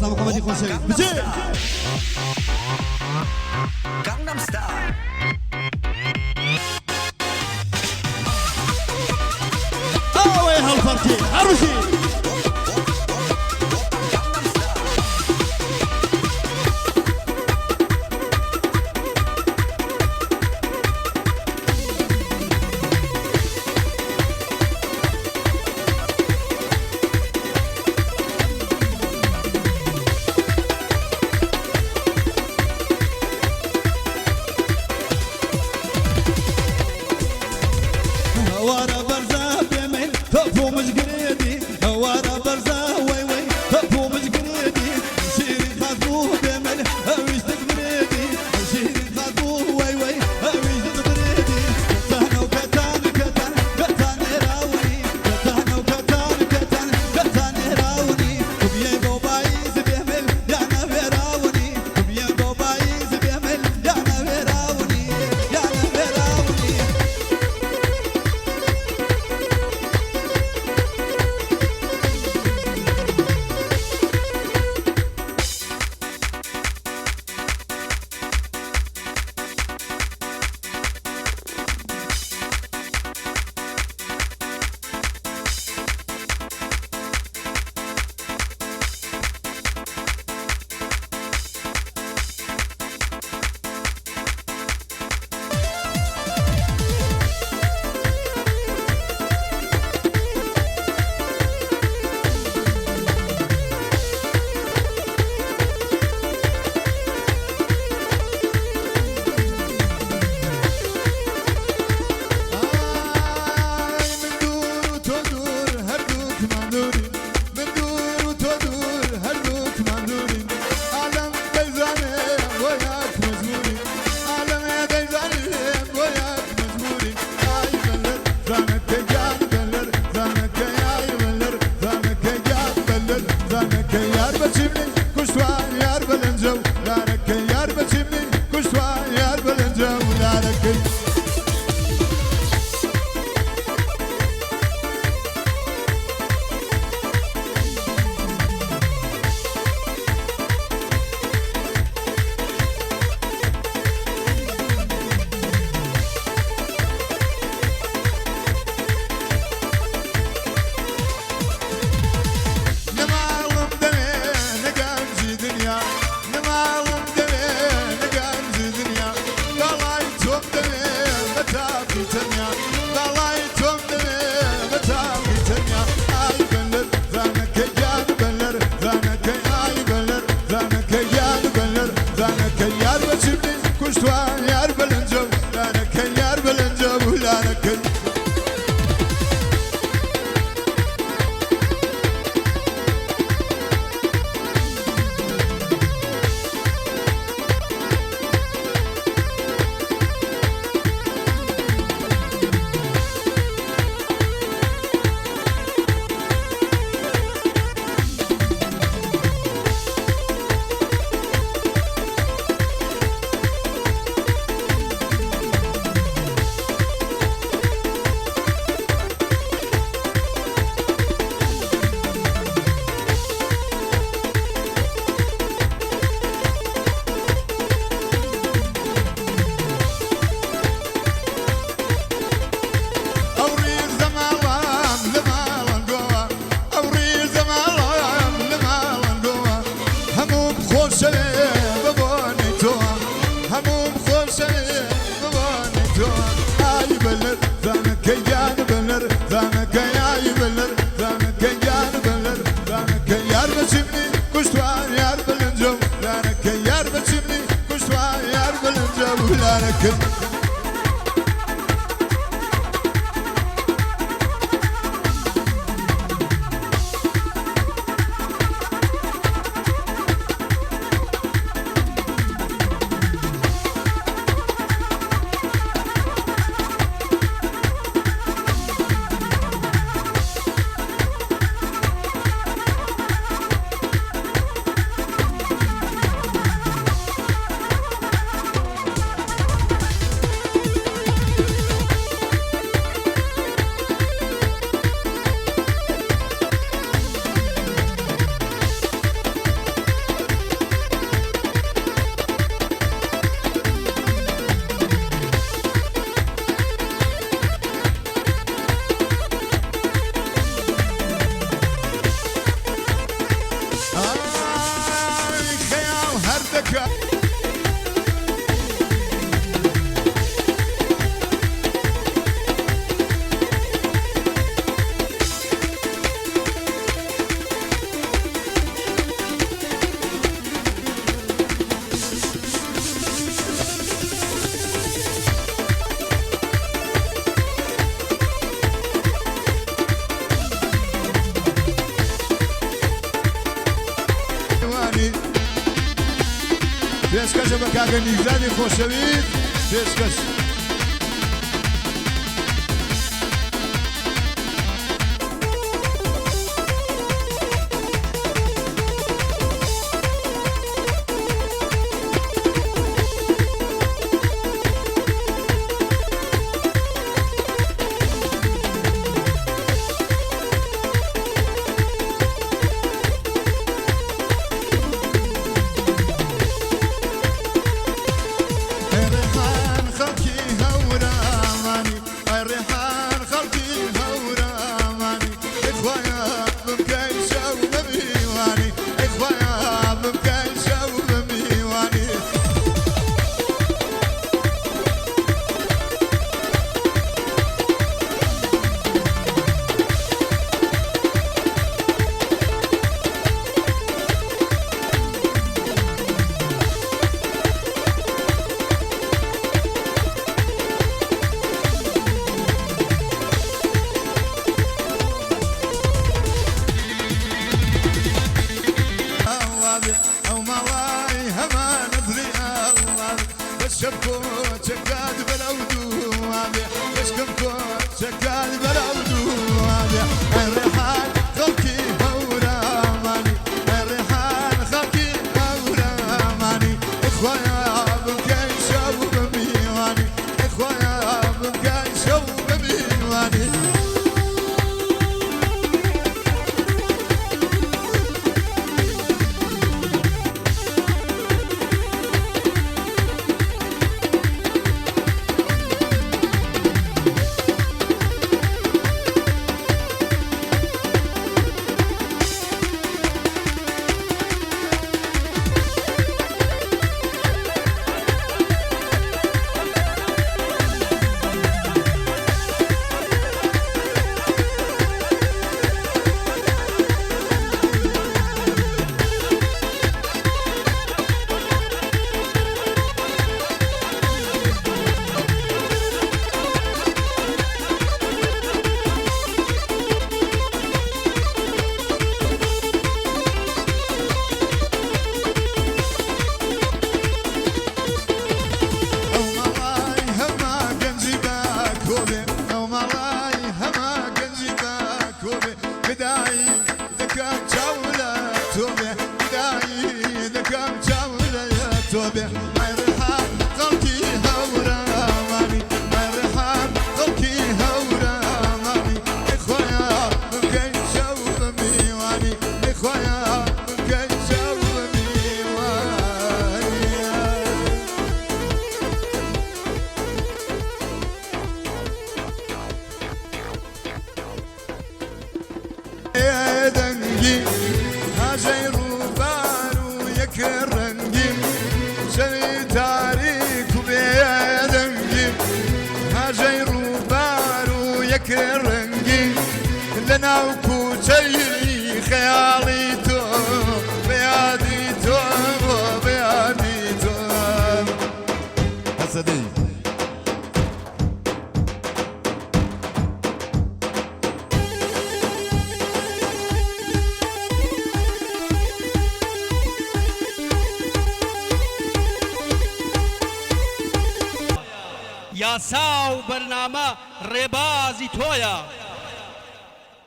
مامۆستا محەممەدی خۆشەویست بجێ. ئەوەی هەڵپەڕکێ هەڕژی. هەوارە بەرزە بێمەیل تۆپ و مژگرێدی هەوارە بەرزە وەی وەی تۆپ و مژگرێدی شیرین خاتوو بێمەیل ئەویشتک برێدی شیرین خاتوو وەی وەی ئەویشتک برێدی کەتانە و کەتان کەتان کەتان نێراونی کەتانە و کەتان کەتان کەتان نێراونی کوبیە بۆ بایز بێمەیل یانە وێراونی کوبیە بۆ بایز بێمەیل یانە وێراونی یانە وێراونی. ئای من دوور و تۆ دوور هەردووکمان دوورین من دوور و تۆ دوور هەردووکمان دوورین عالەم دەیزانێ بۆ یەک مەجبوورین عالەم دەیزانێ بۆ یەک مەجبوورین ئای بەلەر زانەکە گیان بەلەر زانەکە یای بەلەر زانەکە گیان بەلەر زانەکە یار بەچی منی کوشتوان یار بەلەنجە و لارەکە یار بەچی منی کوشتوان یار بەلەنجە و لارەکەی. نەماڵم دەوێ نە گەنجی دنیا نەماڵم دەوێ نە گەنجی دنیا باڵای تۆم دەوێ بە تاقی تەنیا باڵای تۆم دەوێ بە تاقی تەنیا ئای بەلەر زانەکە گیان بەلەر زانەکە ئای بەلەر زانەکە گیان بەلەر زانەکە یار بەچی منی کوشتوان یار بەلەنجە و لانەکە یار بەلەنجە و لانەکەی. ئەو ڕیزە ماڵان لە ماڵان گۆوە ئەو ڕیزە ماڵان لە ماڵان گۆوە هەمووم خۆشەوێ بە بۆنەی تۆوە هەمووم خۆشەوێ بە بۆنەی تۆوە ئای بەلەر زانەکە گیان بەلەر زانەکە ئای بەلەر زانەکە گیان بەلەر زانەکە یار بەچی منی کوشتوان یار بەلەنجە و لانەکە یار بەچی منی کوشتوان یار بەلەنجە و لانەکە. دەکا. پێشکەشە بە کاکە نیگزادی خۆشەویست پێشکەش. ئەی ڕێحان خەڵکی هەورامانی، ئەی ڕێحان خەڵکی هەورامانی، ئەی خوایە بمکەی شەو بە میوانی، ئەی خوایە بمکەی شەو بە میوانی. ئەو ماڵای هەمان دڵی ئەڵڵا بێ بەشکم کۆچەکات بەرەو دووا بێ بەشکم کۆچەکات بەرەو دووا بێ ئەی ڕێحان خەڵکی هەورامانی ئەی ڕێحان خەڵکی هەورامانی ئەی خوایە بمکەی شەو بە میوانی ئەی خوایە بمکەی شەو بە میوانی. ئەو ماڵای هەما گەنجی بە کۆبێ ئەو ماڵای هەما گەنجی بە کۆبێ گدایی دەکەم چاو لە تۆ بێ گدایی دەکەم چاو لە تۆ بێ ئای ڕێحان خەڵکی هەورامانی ئای ڕێحان خەڵکی هەورامانی ئەی خوایە بمکەی شەو بە میوانی ئەی خوایە بمکەی شەو بە میوانی. دەنگی هاژەی ڕووبار و یەک ڕەنگی شەوی تاریک و بێدەنگی هاژەی ڕووبار و یەک ڕەنگی لە ناو کوچەی خەیاڵی تۆ بە یادی تۆ بە یادی تۆ هەسەدەی. یاسا و بەرنامە ڕێبازی تۆیە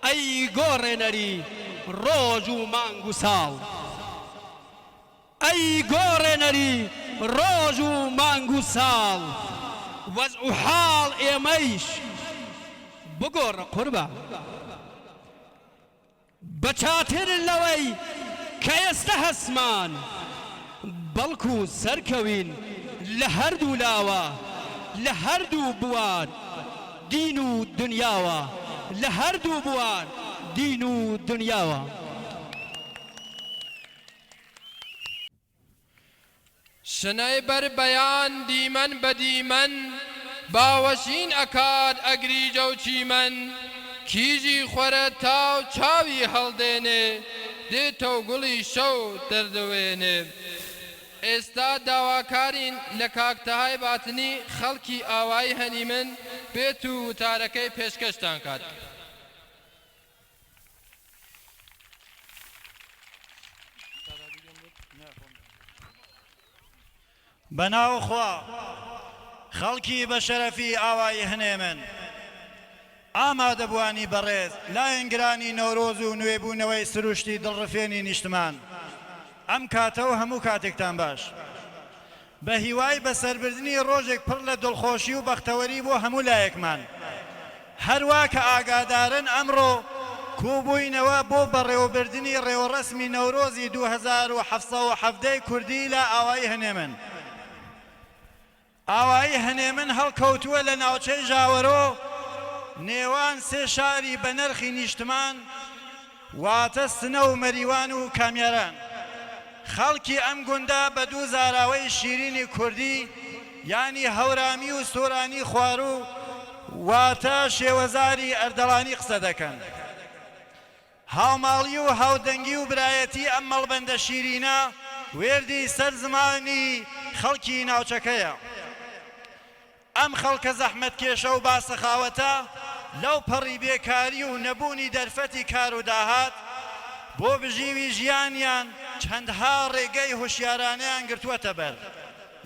ئەی گۆڕێنەری ڕۆژ و مانگ و ساڵ. ئەی گۆڕێنەری ڕۆژ و مانگ و ساڵ وەزع و حاڵ ئێمەیش بگۆڕە قوربان بە چاتر لەوەی کە ئێستە هەسمان بەڵکو سەرکەوین لە هەردوو لاوە لە هەردوو بوار دین و دنیاوە لە هەردوو بوار دین و دنیاوە. شنەی بەر بەیان دیمەن بە دیمەن باوەشین ئەکات ئەگریجە و چیمەن کیژی خوەرە تاو چاوی هەڵدێنێ دێتەو گوڵی شەو دەردەوێنێ ئێستا داواکارین لە کاک تەهای باتنی خەڵکی ئاوایی هەنیمن بێت و وتارەکەی پێشکەشتان کات. بەناو خوا خەڵکی بەشەرەفی ئاوایی هەنێمن ئامادەبووانی بەڕێز لایەنگرانی نەورۆز و نوێبوونەوەی سروشتی دڵڕفێنی نیشتمان ئەم کاتە و هەموو کاتێکتان باش بە هیوای بەسەربردنی ڕۆژێک پڕ لە دڵخۆشی و بەختەوەری بۆ هەموو لایەکمان. هەروا کە ئاگادارن ئەمڕۆ کوبووینەوە بۆ بەڕێوەبردنی ڕێوڕەسمی نەورۆزی 2717 ی کوردی لە ئاوایی هەنێمن. ئاوایی هەنێمن هەڵکەوتووە لە ناوچەی ژاوەرۆ نێوان سێ شاری بەنرخی نیشتمان، واتە سنە و مەریوان و کامیاران. خەڵکی ئەم گوندە بە دوو زاراوەی شیرینی کوردی یانی هەورامی و سۆرانی خواروو واتە شێوەزاری ئەردەڵانی قسە دەکەن. هاوماڵی و هاودەنگی و برایەتی ئەم مەڵبەندە شیرینە وێردی سەر زمانی خەڵکی ناوچەکەیە. ئەم خەڵکە زەحمەتکێشە و باسەخاوەتە لەو پەڕی بێکاری و نەبوونی دەرفەتی کار و داهات بۆ بژیوی ژیانیان چەندها ڕێگەی هۆشیارانەیان گرتووەتە بەر،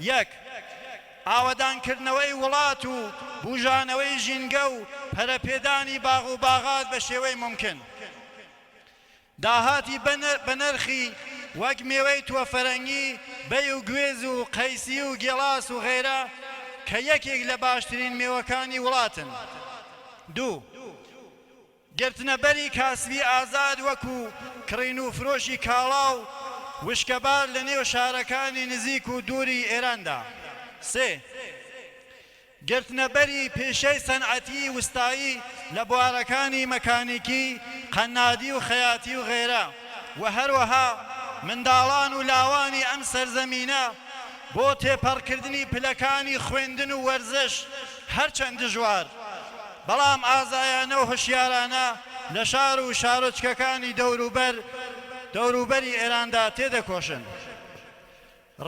یەک. ئاوەدانکردنەوەی وڵات و بوژانەوەی ژینگە و پەرەپێدانی باغ و باغات بە شێوەی مومکن. داهاتی بەنرخی وەک مێوەی توەفەرەنگی، بەی و گوێز و قەیسی و گێڵاس و غەیرە کە یەکێک لە باشترین مێوەکانی وڵاتن. دوو. گرتنەبەری کاسبی ئازاد وەکو کڕین و فرۆشی کاڵا و وشکەبار لە نێو شارەکانی نزیک و دووری ئێراندا. سێ. گرتنەبەری پیشەی سەنعەتیی وستایی لە بوارەکانی مەکانیکی، قەنادی و خەیاتی و غەیرە و هەروەها منداڵان و لاوانی ئەم سەرزەمینە بۆ تێپەڕکردنی پلەکانی خوێندن و وەرزش هەرچەند دژوار بەڵام ئازایانە و هۆشیارانە لە شار و شارۆچکەکانی دەوروبەر دەوروبەری ئێراندا تێدەکۆشن.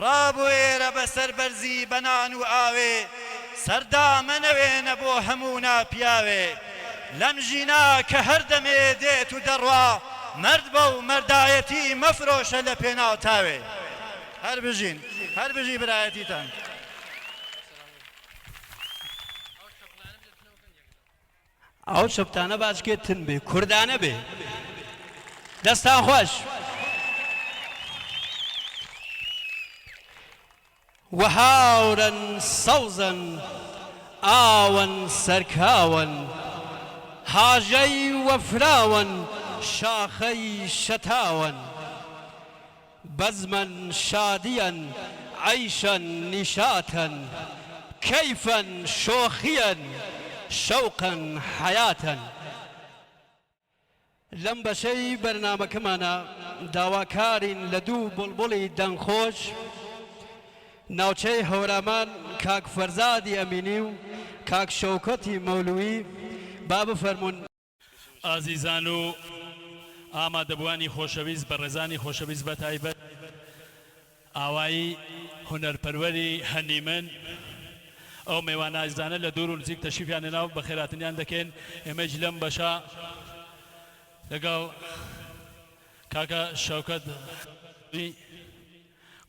ڕابوێرە بە سەربەرزی بە نان و ئاوێ سەر دامەنەوێنە بۆ هەموو ناپیاوێ لەم ژینا کە هەر دەمێ دێت و دەڕوا مەرد بە و مەردایەتی مەفرۆشە لە پێناو تاوێ هەر بژین هەر بژی برایەتیتان. ئەو چەپتانە باچکێ تن بێ کوردانە بێ دەستان خۆش. وەهاورن سەوزن ئاون سەرکاون هاژەی وەفراون شاخەی شەتاون. بەزمەن شادیەن عەیشەن نیشاتەن کەیفەن شۆخیەن شەوقەن حەیاتەن. لەم بەشەی بەرنامەکەمانا داواکارین لە دوو بوڵبوڵی دەنگخۆش ناوچەی هەورامان کاک فەرزادی ئەمینی و کاک شەوکەتی مەولوی با بفەرموون. ئازیزان و ئامادەبووانی خۆشەویست، بەڕێزانی خۆشەویست بەتایبەت ئاوایی هونەرپەروەری هەنیمن، ئەو مێوانە ئازیزانە لە دوور و نزیک تەشریفیان هێنا و بەخێرهاتنیان دەکەین، ئێمەیش لەم بەشە لەگەڵ کاکە شەوکەت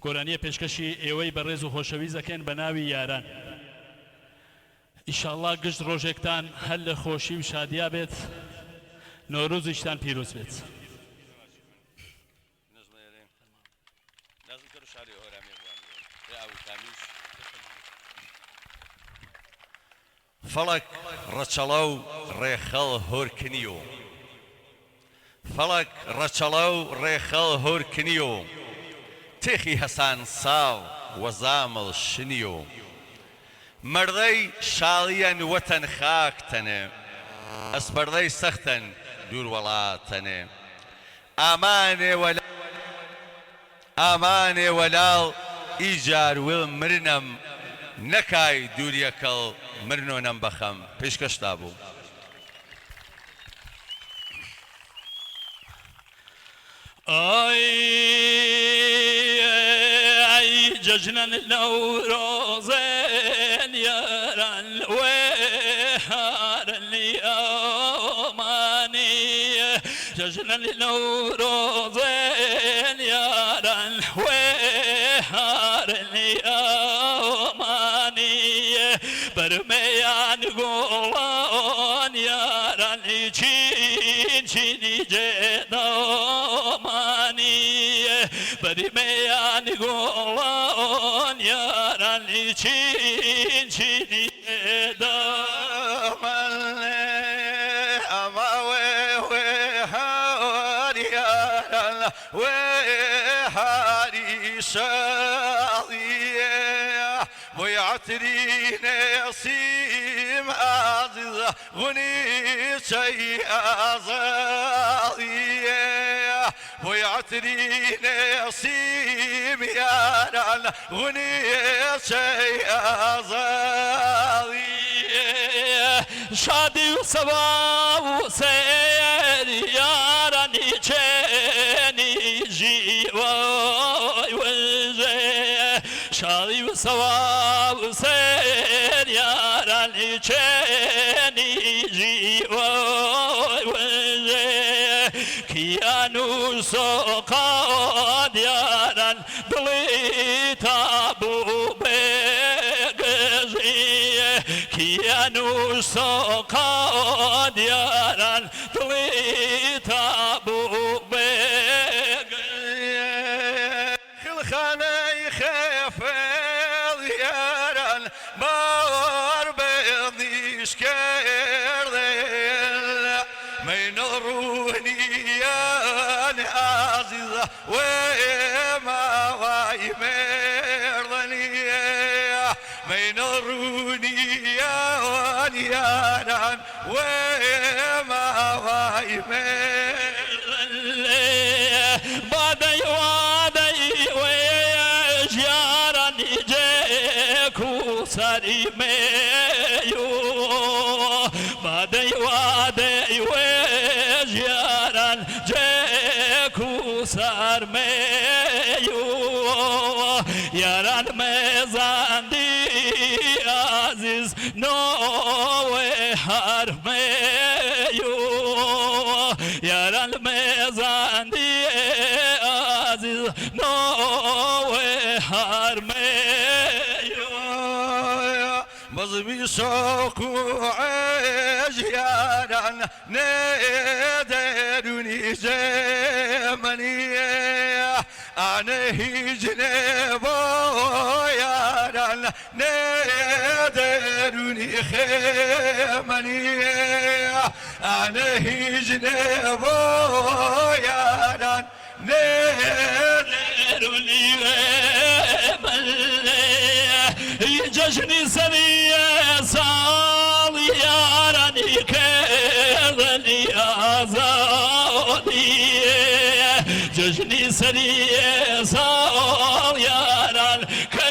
گۆرانییە پێشکەشی ئێوەی بەڕێز و خۆشەویست دەکەین بە ناوی یاران. ئیشاڵڵا گشت ڕۆژێکتان هەر لە خۆشی و شادیا بێت نۆروزیشتان پیرۆز بێت. فەڵەک ڕەچەڵە و ڕێخەڵ هۆرکنیۆ فەڵەک ڕەچەڵە و ڕێخەڵ هۆرکنیۆ تێخی هەسان ساڵ وە زامڵ شنیۆ مەردەی شاڵیەن وەتەن خاک تەنێ ئەسپەردەی سەختەن دۊر وەڵات تەنێ ئامانێ وە ئامانێ وە لاڵ. ئی جار وڵ مرنم نەکای دووریەکەڵ مرنۆنەم بەخەم پیشکەشتا بوو. ئای ئای جەژنە نەورۆزێن یاران وێ هارن یامانی جەژنە نەورۆزێن یاران وێ هارن یامانی بەرمەیان گوڵان یاران چین چینی جێدامانی بەرمەیان گوڵان یاران چین چینی جێدامانی. ئەما وێ وێ هار یاران وێ هاری شاڵیە بۆی عەتری نەسیم ئازیز غنیچەی ئازاڵیە بۆی عەتری نەسیم یاران غنیچەی ئازاڵیە. شادی و سەوا و سێر یارانی چێنی ژیوای وژێ شادی و سەوا و سێر یارانی چێنی ژیوای وژێ کیان و سۆقاد یاران دڵی تا بوو بێگەژی کیان و سۆقاد یاران دڵی تا بوو بێگەژی. خلخانەی خێفێڵ یاران باوەڕ بێنیش کردن مەینە ڕوونیان ئازیزە وێ ماوای مێردنیە مەینە ڕوونیان یاران وێ ماوای مێردنیە. بادەی وادەی وێژ یارانی جێک و سەری مێیو بادەی وادەی وێژ یاران جێک و سەر مێیو یاران مێزاندی ئازیز نۆوێ هەر مێیو یاران مێزاندی ئازیز نۆوێ هەر مێیو. بەزمی شەوق و عێژ یاران نێدەرونی جێمەنیە ئانە هیچ نێبۆ یاران نێدەرونی خێمەنیە ئانە هیچ نێبۆ یاران نێدەرونی خێمەنیە. جەژنی سەری ساڵ یارانی کردنی ئازادی جەژنی سەری ساڵ یاران کردنی.